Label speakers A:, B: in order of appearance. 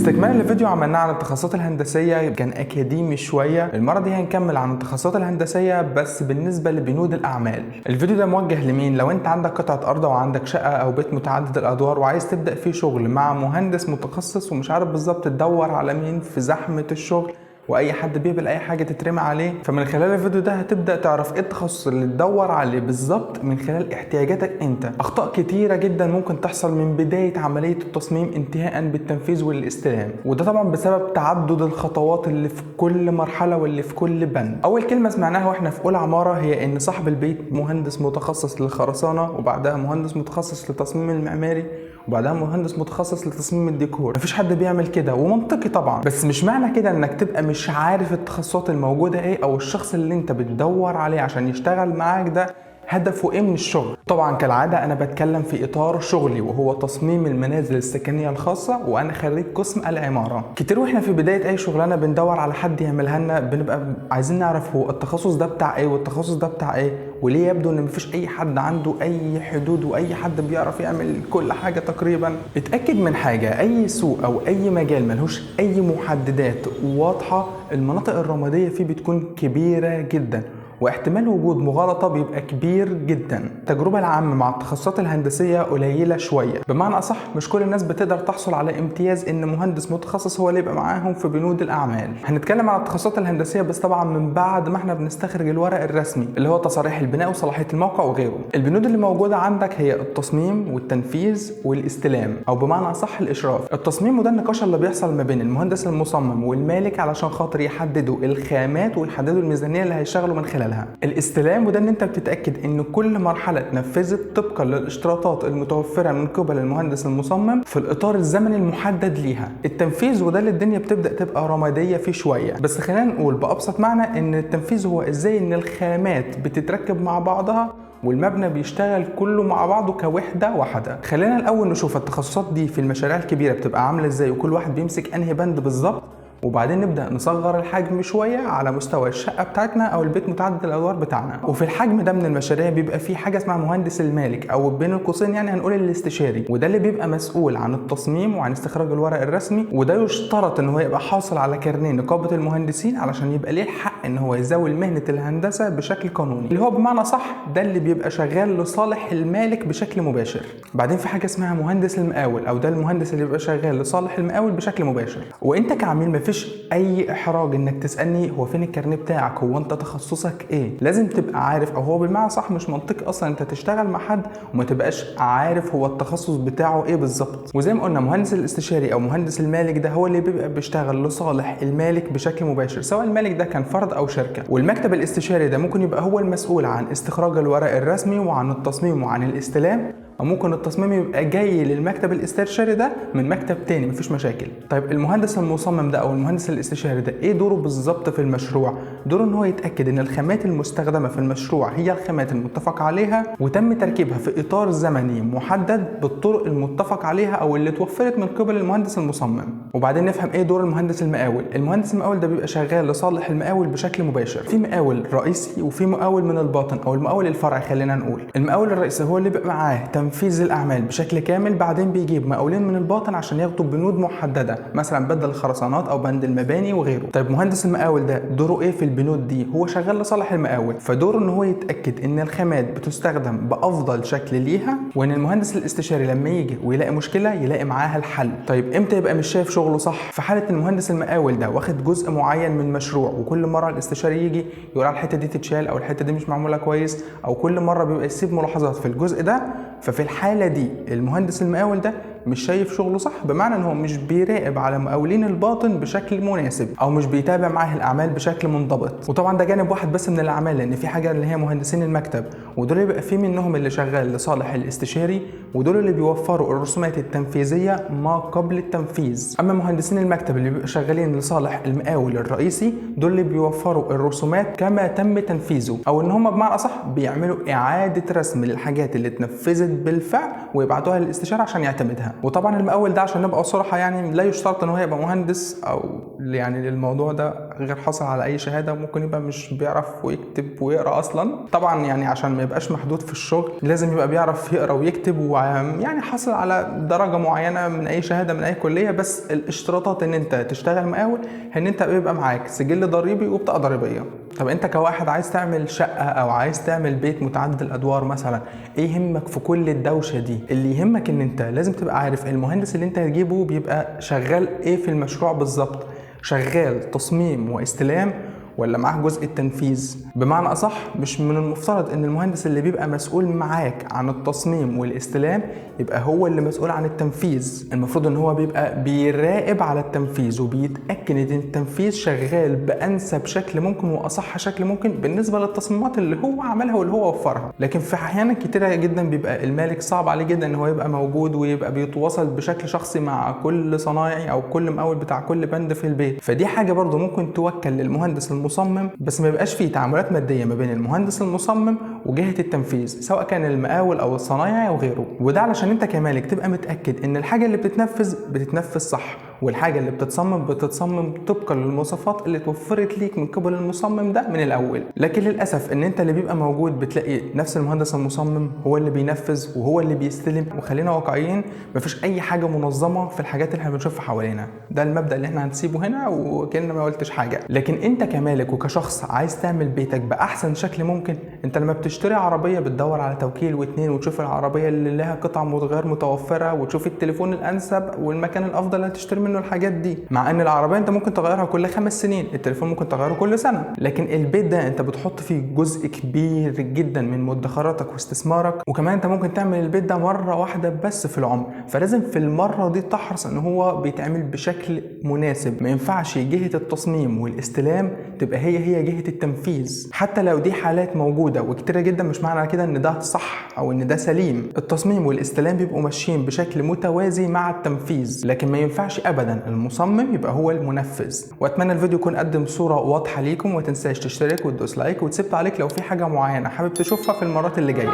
A: استكمالا لفيديو عملناه عن التخصصات الهندسية كان أكاديمي شوية، المرة دي هنكمل عن التخصصات الهندسية بس بالنسبة لبنود الأعمال. الفيديو ده موجه لمين؟ لو أنت عندك قطعة أرض أو عندك شقة أو بيت متعدد الأدوار وعايز تبدأ فيه شغل مع مهندس متخصص ومش عارف بالظبط تدور على مين في زحمة الشغل واي حد بيقبل اي حاجة تترمي عليه، فمن خلال الفيديو ده هتبدا تعرف ايه التخصص اللي تدور عليه بالظبط من خلال احتياجاتك انت. اخطاء كتيرة جدا ممكن تحصل من بداية عملية التصميم انتهاء بالتنفيذ والاستلام، وده طبعا بسبب تعدد الخطوات اللي في كل مرحلة واللي في كل بند. اول كلمة سمعناها واحنا في اولى عمارة هي ان صاحب البيت مهندس متخصص للخرسانه، وبعدها مهندس متخصص للتصميم المعماري، وبعدها مهندس متخصص لتصميم الديكور. مفيش حد بيعمل كده ومنطقي طبعا، بس مش معنى كده انك تبقى مش عارف التخصصات الموجودة ايه او الشخص اللي انت بتدور عليه عشان يشتغل معاك ده هدفه ايه من الشغل. طبعا كالعادة انا بتكلم في اطار شغلي وهو تصميم المنازل السكنية الخاصة، وانا خريج قسم العمارة. كتير واحنا في بداية اي شغلانة بندور على حد يعملها لنا، بنبقى عايزين نعرف هو التخصص ده بتاع ايه والتخصص ده بتاع ايه، وليه يبدو ان مفيش اي حد عنده اي حدود واي حد بيعرف يعمل كل حاجة تقريبا. اتاكد من حاجة، اي سوق او اي مجال ملهوش اي محددات واضحة المناطق الرمادية فيه بتكون كبيرة جدا، واحتمال وجود مغالطة بيبقى كبير جدا. التجربة العامة مع التخصصات الهندسية قليلة شوية، بمعنى أصح مش كل الناس بتقدر تحصل على امتياز إن مهندس متخصص هو اللي يبقى معاهم في بنود الأعمال. هنتكلم على التخصصات الهندسية بس طبعا من بعد ما احنا بنستخرج الورق الرسمي اللي هو تصاريح البناء وصلاحية الموقع وغيره. البنود اللي موجودة عندك هي التصميم والتنفيذ والاستلام، أو بمعنى أصح الإشراف. التصميم وده النقاش اللي بيحصل ما بين المهندس المصمم والمالك علشان خاطر يحددوا الخامات ويحددوا الميزانية اللي هيشتغلوا من خلالها. الاستلام وده ان انت بتتاكد ان كل مرحلة اتنفذت طبقا للاشتراطات المتوفرة من قبل المهندس المصمم في الاطار الزمني المحدد ليها. التنفيذ وده اللي الدنيا بتبدا تبقى رمادية فيه شوية، بس خلينا نقول بابسط معنى ان التنفيذ هو ازاي ان الخامات بتتركب مع بعضها والمبنى بيشتغل كله مع بعضه كوحده واحدة. خلينا الاول نشوف التخصصات دي في المشاريع الكبيرة بتبقى عامله ازاي وكل واحد بيمسك انهي بند بالظبط، وبعدين نبدأ نصغر الحجم شوية على مستوى الشقة بتاعتنا أو البيت متعدد الأدوار بتاعنا. وفي الحجم ده من المشاريع بيبقى فيه حاجة اسمها مهندس المالك، أو بين القوسين يعني هنقول الاستشاري، وده اللي بيبقى مسؤول عن التصميم وعن استخراج الورق الرسمي، وده يشترط إن هو يبقى حاصل على كارنيه نقابة المهندسين علشان يبقى ليه الحق إن هو يزاول مهنة الهندسة بشكل قانوني، اللي هو بمعنى صح ده اللي بيبقى شغال لصالح المالك بشكل مباشر. بعدين في حاجة اسمها مهندس المقاول، أو ده المهندس اللي بيبقى شغال لصالح المقاول بشكل مباشر. وأنت كعميل مفيش اي احراج انك تسالني هو فين الكارنيه بتاعك، هو انت تخصصك ايه. لازم تبقى عارف، او هو بالمعنى صح مش منطقي اصلا انت تشتغل مع حد وما تبقاش عارف هو التخصص بتاعه ايه بالظبط. وزي ما قلنا مهندس الاستشاري او مهندس المالك ده هو اللي بيبقى بيشتغل لصالح المالك بشكل مباشر، سواء المالك ده كان فرد او شركة. والمكتب الاستشاري ده ممكن يبقى هو المسؤول عن استخراج الورق الرسمي وعن التصميم وعن الاستلام، او ممكن التصميم يبقى جاي للمكتب الاستشاري ده من مكتب تاني، مفيش مشاكل. طيب المهندس المصمم ده او المهندس الاستشاري ده ايه دوره بالظبط في المشروع؟ دوره ان هو يتاكد ان الخامات المستخدمة في المشروع هي الخامات المتفق عليها وتم تركيبها في اطار زمني محدد بالطرق المتفق عليها او اللي اتوفرت من قبل المهندس المصمم. وبعدين نفهم ايه دور المهندس المقاول. المهندس المقاول ده بيبقى شغال لصالح المقاول بشكل مباشر. في مقاول رئيسي وفي مقاول من الباطن او المقاول الفرعي. خلينا نقول المقاول الرئيسي هو اللي بيبقى معاه تنفيذ الاعمال بشكل كامل، بعدين بيجيب مقاولين من الباطن عشان ياخدوا بنود محددة، مثلا بند الخرسانات او بند المباني وغيره. طيب مهندس المقاول ده دوره ايه في البنود دي؟ هو شغال لصالح المقاول، فدوره ان هو يتاكد ان الخامات بتستخدم بافضل شكل ليها، وان المهندس الاستشاري لما يجي ويلاقي مشكلة يلاقي معاها الحل. طيب امتى يبقى مش شايف شغله صح؟ في حاله المهندس المقاول ده واخد جزء معين من مشروع، وكل مرة الاستشاري يجي يقول على الحتة دي تتشال او الحتة دي مش معمولة كويس، او كل مرة بيبقى يسيب ملاحظات في الجزء ده، ففي الحالة دي المهندس المقاول ده مش شايف شغله صح، بمعنى ان هو مش بيراقب على مقاولين الباطن بشكل مناسب او مش بيتابع معاه الاعمال بشكل منضبط. وطبعا ده جانب واحد بس من الاعمال، لان في حاجة اللي هي مهندسين المكتب، ودول بيبقى في منهم اللي شغال لصالح الاستشاري، ودول اللي بيوفروا الرسومات التنفيذية ما قبل التنفيذ. اما مهندسين المكتب اللي بيبقوا شغالين لصالح المقاول الرئيسي، دول اللي بيوفروا الرسومات كما تم تنفيذه، او ان هم بمعنى اصح بيعملوا اعاده رسم للحاجات اللي اتنفذت بالفعل ويبعتوها للاستشاري عشان يعتمدها. وطبعا المقاول ده عشان نبقى صراحة يعني لا يشترط ان هو يبقى مهندس او يعني للموضوع ده غير حاصل على اي شهادة، وممكن يبقى مش بيعرف ويكتب ويقرا اصلا. طبعا يعني عشان ما يبقاش محدود في الشغل لازم يبقى بيعرف يقرا ويكتب، ويعني حاصل على درجه معينة من اي شهادة من اي كليه. بس الاشتراطات ان انت تشتغل مقاول ان انت بيبقى معاك سجل ضريبي وبطاقه ضريبية. طب انت كواحد عايز تعمل شقه او عايز تعمل بيت متعدد الادوار مثلا، ايه يهمك في كل الدوشة دي؟ اللي يهمك ان انت لازم تبقى عارف المهندس اللي انت هتجيبه بيبقى شغال ايه في المشروع بالظبط، شغال تصميم واستلام ولا معاه جزء التنفيذ. بمعنى اصح مش من المفترض ان المهندس اللي بيبقى مسؤول معاك عن التصميم والاستلام يبقى هو اللي مسؤول عن التنفيذ. المفروض ان هو بيبقى بيراقب على التنفيذ وبيتاكد ان التنفيذ شغال بانسب شكل ممكن واصح شكل ممكن بالنسبة للتصميمات اللي هو عملها واللي هو وفرها. لكن في احيانا كتيرة جدا بيبقى المالك صعب عليه جدا ان هو يبقى موجود ويبقى بيتواصل بشكل شخصي مع كل صنايعي او كل مقاول بتاع كل بند في البيت. فدي حاجة برضو ممكن توكل للمهندس المصمم، بس ما يبقاش فيه تعاملات مادية ما بين المهندس المصمم وجهه التنفيذ سواء كان المقاول او الصنايعي او غيره. وده علشان انت كمالك تبقى متاكد ان الحاجة اللي بتتنفذ بتتنفذ صح، والحاجة اللي بتتصمم بتتصمم طبقا للمواصفات اللي اتوفرت ليك من قبل المصمم ده من الاول. لكن للاسف ان انت اللي بيبقى موجود بتلاقي نفس المهندس المصمم هو اللي بينفذ وهو اللي بيستلم. وخلينا واقعيين، مفيش اي حاجة منظمة في الحاجات اللي احنا بنشوفها حوالينا. ده المبدا اللي احنا هنسيبه هنا وكأن ما قلتش حاجة. لكن انت كمالك وكشخص عايز تعمل بيتك باحسن شكل ممكن، انت لما بتشتري عربية بتدور على توكيل واتنين وتشوف العربية اللي لها قطع غير متوفرة وتشوف التليفون الانسب والمكان الافضل اللي هتشتري منه الحاجات دي، مع ان العربية انت ممكن تغيرها كل 5 سنين، التليفون ممكن تغيره كل سنة. لكن البيت ده انت بتحط فيه جزء كبير جدا من مدخراتك واستثمارك، وكمان انت ممكن تعمل البيت ده مرة واحدة بس في العمر، فلازم في المرة دي تحرص ان هو بيتعمل بشكل مناسب. ما ينفعش جهة التصميم والاستلام تبقى هي جهة التنفيذ، حتى لو دي حالات موجودة وكتيره جدا مش معنى كده ان ده صح او ان ده سليم. التصميم والاستلام بيبقوا ماشيين بشكل متوازي مع التنفيذ، لكن ما ينفعش ابدا المصمم يبقى هو المنفذ. واتمنى الفيديو يكون قدم صوره واضحة ليكم، وما تنساش تشترك وتدوس like وتسيب تعليق لو في حاجة معينة حابب تشوفها في المرات اللي جاية.